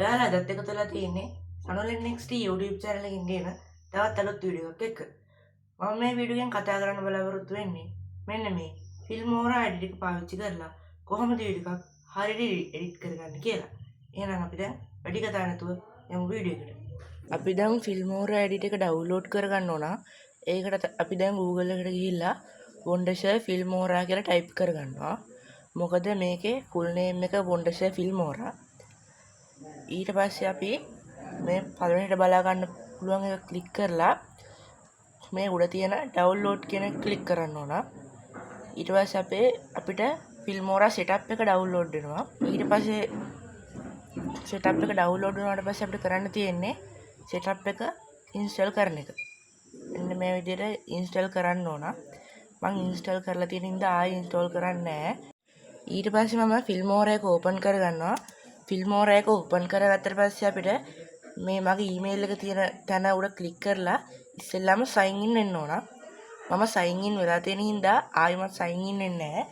ඔයාලා අදත් එකතු වෙලා තියෙන්නේ සනුල් NXT YouTube channel එකකින් ගෙන තවත් අලුත් වීඩියෝ එකක් එක්ක. මම මේ වීඩියෝ එකෙන් කතා කරන්න බලාපොරොත්තු වෙන්නේ මෙන්න මේ Filmora edit එක පාවිච්චි කරලා කොහොමද වීඩියෝ එකක් හරියට එඩිට් කරගන්න කියලා. එහෙනම් අපි දැන් වැඩි කතා නැතුව යමු වීඩියෝ එකට. අපි දැන් Filmora edit එක ඩවුන්ලෝඩ් කරගන්න ඕන. ඒකට අපි දැන් Google එකට ගිහිල්ලා Wondershare Filmora කියලා ටයිප් කරගන්නවා. මොකද මේකේ ෆුල් නේම් එක Wondershare Filmora. ඊට පස්සේ අපි මේ පළවෙනිට බලා ගන්න පුළුවන් එක ක්ලික් කරලා මේ උඩ තියෙන ඩවුන්ලෝඩ් කියන එක ක්ලික් කරන්න ඕන. ඊට පස්සේ අපිට Filmora setup එක ඩවුන්ලෝඩ් වෙනවා. ඊට පස්සේ සෙටප් එක ඩවුන්ලෝඩ් වුණාට පස්සේ අපිට කරන්න තියෙන්නේ සෙටප් එක ඉන්ස්ටෝල් කරන එක. මෙන්න මේ විදිහට ඉන්ස්ටෝල් කරන්න ඕන. මං ඉන්ස්ටෝල් කරලා තියෙන හින්දා ආයෙ ඉන්ස්ටෝල් කරන්නේ නෑ. ඊට පස්සේ මම Filmora එක ඕපන් කරගන්නවා. Filmora එක ඕපන් කරගත්තට පස්සේ අපිට මේ මගේ ඊමේල් එක තියෙන තැන උඩ ක්ලික් කරලා ඉස්සෙල්ලාම සයින් ඉන් වෙන්න ඕන. මම සයින් ඉන් වෙලා තියෙන හින්දා ආයෙමත් සයින් ඉන් වෙන්නේ නෑ.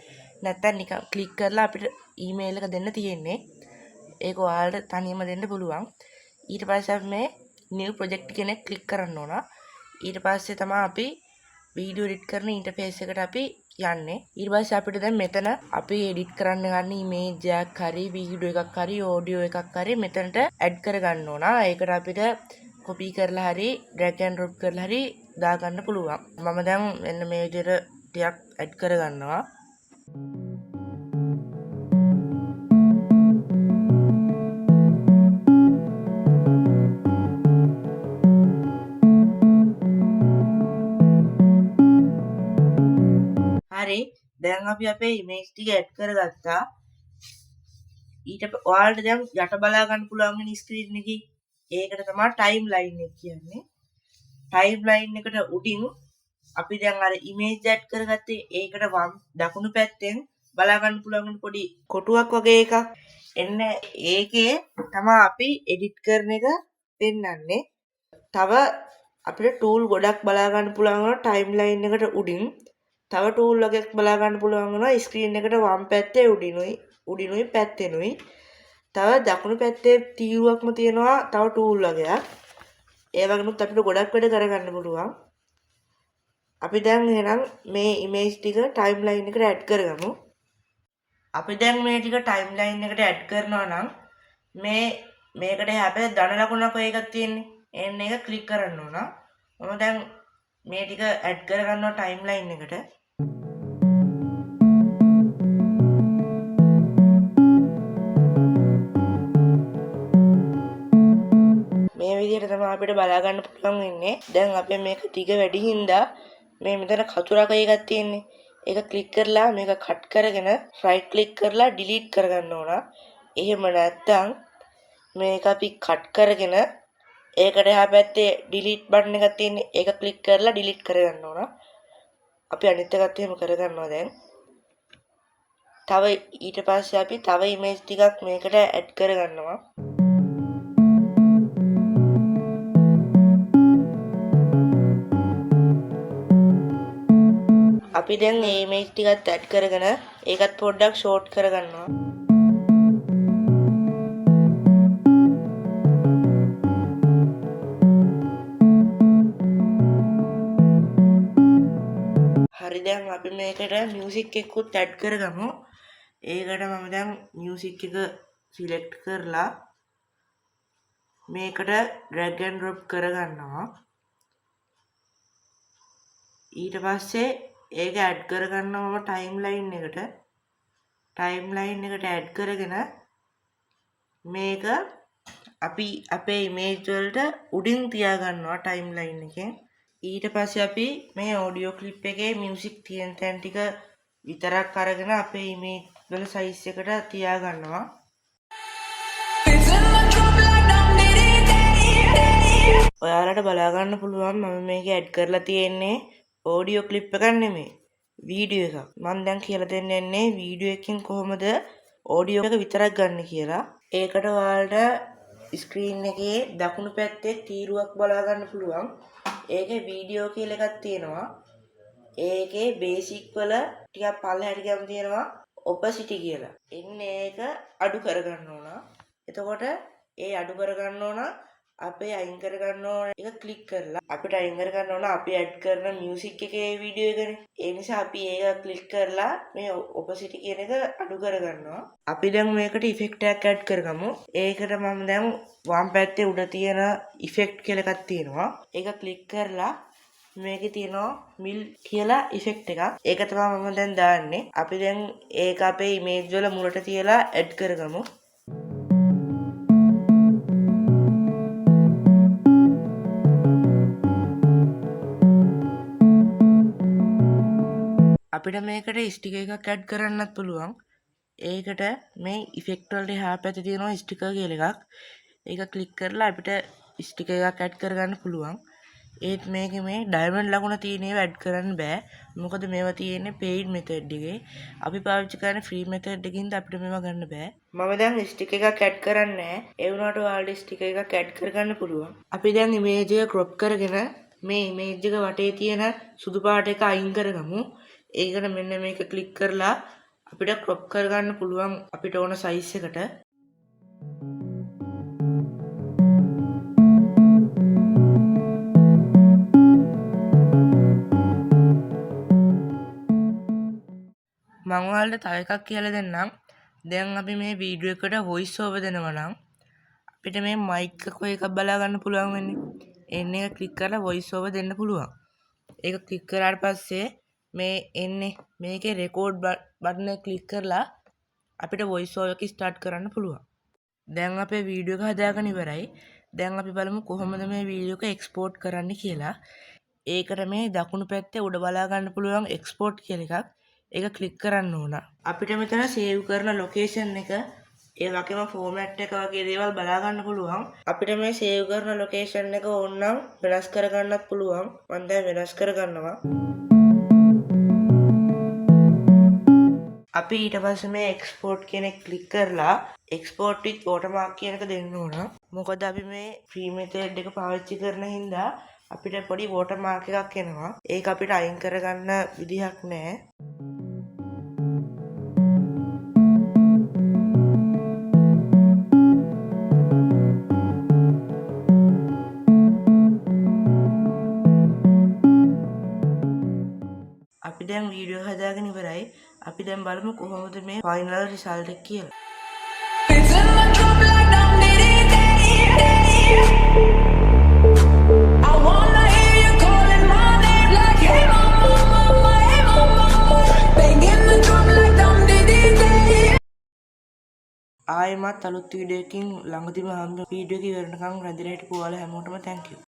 නැත්තම් නිකන් ක්ලික් කරලා අපිට ඊමේල් එක දෙන්න තියෙන්නේ. ඒක ඔයාලට තනියම දෙන්න පුළුවන්. ඊට පස්සේ අපි මේ නිව් ප්‍රොජෙක්ට් කියන එක ක්ලික් කරන්න ඕන. ඊට පස්සේ තමයි අපි වීඩියෝ එඩිට් කරන ඉන්ටර්ෆේස් එකට අපි යන්නේ. ඊට පස්සේ අපිට දැන් මෙතන අපි එඩිට් කරන්න ගන්න ඉමේජ් එකක් හරි වීඩියෝ එකක් හරි ඔඩියෝ එකක් හරි මෙතනට ඇඩ් කරගන්න ඕන. ඒකට අපිට කොපි කරලා හරි ඩ්‍රැග් ඇන්ඩ් ඩ්‍රොප් කරලා හරි දාගන්න පුළුවන්. මම දැන් මෙන්න මේ විදිහට ටිකක් ඇඩ් කරගන්නවා. හරි, දැන් අපි අපේ ඉමේජ් ටික ඇඩ් කරගත්තා. ඊට ඔයාලට දැන් යට බලා ගන්න පුළුවන් වෙන ස්ක්‍රීන් එකේ. ඒකට තමයි ටයිම් ලයින් එක කියන්නේ. ටයිම් ලයින් එකට උඩින් අපි දැන් අර ඉමේජ් ඇඩ් කරගත්තේ ඒකට වම් දකුණු පැත්තෙන් බලා ගන්න පුළුවන් වෙන පොඩි කොටුවක් වගේ එකක්. එන්න ඒකේ තමයි අපි එඩිට් කරන එක පෙන්වන්නේ. තව අපිට ටූල් ගොඩක් බලා ගන්න පුළුවන් වෙනවා ටයිම් ලයින් එකට උඩින්. තව ටූල් වගේක් බලා ගන්න පුළුවන් වෙනවා ස්ක්‍රීන් එකට වම් පැත්තේ උඩිනුයි පැත්තෙනුයි. තව දකුණු පැත්තේ තීරුවක්ම තියෙනවා තව ටූල් වගේක්. ඒ වගේනුත් අපිට ගොඩක් වැඩ කරගන්න පුළුවන්. අපි දැන් එහෙනම් මේ ඉමේජ් ටික ටයිම් ලයින් එකට ඇඩ් කරගමු. අපි දැන් මේ ටික ටයිම් ලයින් එකට ඇඩ් කරනවා නම් මේකට එහා පැත්තේ ධන ලකුණක් ඔය එකක් තියෙන්නේ. එන්න එක ක්ලික් කරන්න ඕන. මම දැන් මේ ටික ඇඩ් කරගන්නවා ටයිම් ලයින් එකට. මේ විදිහට තමයි අපිට බලා ගන්න පුළුවන් වෙන්නේ. දැන් අපේ මේක දිග වැඩි හින්දා මේ මෙතන කතුරක එකක් තියෙන්නේ. ඒක ක්ලික් කරලා මේක කට් කරගෙන රයිට් ක්ලික් කරලා ඩිලීට් කරගන්න ඕන. එහෙම නැත්නම් මේක අපි කට් කරගෙන ඒකට එහා පැත්තේ ඩිලීට් බටන් එකක් තියෙන්නේ. ඒක ක්ලික් කරලා ඩිලීට් කරගන්න ඕන. අපි අනිත් එකත් එහෙම කරගන්නවා දැන්. තව ඊට පස්සේ අපි තව ඉමේජ් ටිකක් මේකට ඇඩ් කරගන්නවා. අපි දැන් මේ ඉමේජ් ටිකත් ඇඩ් කරගෙන ඒකත් පොඩ්ඩක් ෂෝට් කරගන්නවා. හරි, දැන් අපි මේකට මියුසික් එකකුත් ඇඩ් කරගමු. ඒකට මම දැන් මියුසික් එක සිලෙක්ට් කරලා මේකට ඩ්‍රැග් ඇන්ඩ් ඩ්‍රොප් කරගන්නවා. ඊට පස්සේ ඒක ඇඩ් කරගන්නවා මම ටයිම් ලයින් එකට. ටයිම් ලයින් එකට ඇඩ් කරගෙන මේක අපි අපේ ඉමේජ් වලට උඩින් තියාගන්නවා ටයිම් ලයින් එකෙන්. ඊට පස්සේ අපි මේ ඔඩියෝ ක්ලිප් එකේ මියුසික් තියෙන තැන් ටික විතරක් අරගෙන අපේ ඉමේජ් වල සයිස් එකට තියාගන්නවා. ඔයාලට බලා ගන්න පුළුවන් මම මේක ඇඩ් කරලා තියෙන්නේ ඔඩියෝ ක්ලිප් එකක් නෙමෙයි, වීඩියෝ එකක්. මම දැන් කියලා දෙන්න යන්නේ වීඩියෝ එකකින් කොහොමද ඔඩියෝ එක විතරක් ගන්න කියලා. ඒකට ඔයාලට ස්ක්‍රීන් එකේ දකුණු පැත්තේ තීරුවක් බලා ගන්න පුළුවන්. ඒකේ වීඩියෝ කියලා එකක් තියෙනවා. ඒකේ බේසික් වල ටිකක් පල්ලෙහාට ගියම තියෙනවා ඔපසිටි කියලා. එන්න ඒක අඩු කරගන්න ඕන. එතකොට ඒ අඩු කරගන්න ඕන අපේ අයින් කරගන්න ඕන එක ක්ලික් කරලා. අපිට අයින් කරගන්න ඕන අපි ඇඩ් කරන මියුසික් එකේ වීඩියෝ එකනේ. ඒ නිසා අපි ඒක ක්ලික් කරලා මේ ඔපසිටි කියන එක අඩු කරගන්නවා. අපි දැන් මේකට ඉෆෙක්ට් එකක් ඇඩ් කරගමු. ඒකට මම දැන් වම් පැත්තේ උඩ තියෙන ඉෆෙක්ට් කියලා එකක් තියෙනවා. ඒක ක්ලික් කරලා මේකේ තියෙනවා මිල් කියලා ඉෆෙක්ට් එකක්. ඒක තමයි මම දැන් දාන්නේ. අපි දැන් ඒක අපේ ඉමේජ් වල මුලට තියලා ඇඩ් කරගමු. අපිට මේකට ස්ටිකර් එකක් ඇඩ් කරන්නත් පුළුවන්. ඒකට මේ ඉෆෙක්ට් වලට එහා පැත්තේ තියෙනවා ස්ටිකර් කියලා එකක්. ඒක ක්ලික් කරලා අපිට ස්ටිකර් එකක් ඇඩ් කරගන්න පුළුවන්. ඒත් මේකේ මේ ඩයමන්ඩ් ලකුණ තියෙන ඒවා ඇඩ් කරන්න බෑ. මොකද මේවා තියෙන්නේ පේයිඩ් මෙතඩ් එකේ. අපි පාවිච්චි කරන්නේ ෆ්‍රී මෙතඩ් එකකින්ද අපිට මේවා ගන්න බෑ. මම දැන් ස්ටිකර් එකක් ඇඩ් කරන්නේ නෑ. ඒ වුණාට ඔයාලට ස්ටිකර් එකක් ඇඩ් කරගන්න පුළුවන්. අපි දැන් ඉමේජ් එක ක්‍රොප් කරගෙන මේ ඉමේජ් එක වටේ තියෙන සුදු පාට එක අයින් කරගමු. ඒකට මෙන්න මේක ක්ලික් කරලා අපිට ක්‍රොප් කරගන්න පුළුවන් අපිට ඕන සයිස් එකට. මං ඔයාලට තව එකක් කියලා දෙන්නම්. දැන් අපි මේ වීඩියෝ එකට වොයිස් ඕවර් දෙනවා නම් අපිට මේ මයික් එක ඔය එකක් බලා ගන්න පුළුවන් වෙන්නේ. එන්න එක ක්ලික් කරලා වොයිස් ඕවර් දෙන්න පුළුවන්. ඒක ක්ලික් කරාට පස්සේ මේ එන්නේ මේකේ රෙකෝඩ් බටන් එක ක්ලික් කරලා අපිට වොයිස් ඕවර් එක ස්ටාර්ට් කරන්න පුළුවන්. දැන් අපේ වීඩියෝ එක හදාගෙන ඉවරයි. දැන් අපි බලමු කොහොමද මේ වීඩියෝ එක එක්ස්පෝර්ට් කරන්න කියලා. ඒකට මේ දකුණු පැත්තේ උඩ බලා ගන්න පුළුවන් එක්ස්පෝර්ට් කියලා එකක්. ඒක ක්ලික් කරන්න ඕන. අපිට මෙතන සේව් කරන ලොකේෂන් එක, ඒ වගේම ෆෝමැට් එක වගේ දේවල් බලා ගන්න පුළුවන්. අපිට මේ සේව් කරන ලොකේෂන් එක ඕනනම් වෙනස් කරගන්නත් පුළුවන්. මම දැන් වෙනස් කරගන්නවා. අපි ඊට පස්සේ මේ එක්ස්පෝර්ට් කියන එක ක්ලික් කරලා එක්ස්පෝර්ට් විත් වෝටර්මාර්ක් කියන එක දෙන්න ඕන. මොකද අපි මේ ෆ්‍රී මෙතඩ් එක පාවිච්චි කරන හින්දා අපිට පොඩි වෝටර්මාර්ක් එකක් එනවා. ඒක අපිට අයින් කරගන්න විදිහක් නෑ. අපි දැන් වීඩියෝ හදාගෙන ඉවරයි. අපි දැන් බලමු කොහොමද මේ ෆයිනල් රිසල්ට් එක කියලා. It's in the drum like dum diddy day, day. I wanna hear you calling my name like hey mama, mama, hey mama. Banging the drum like dum diddy day. ආයෙමත් අලුත් video එකකින් ළඟදිම හම්බ. Video එක ඉවර වෙනකන් රැඳිලා හිටපු ඔයාලා හැමෝටම thank you.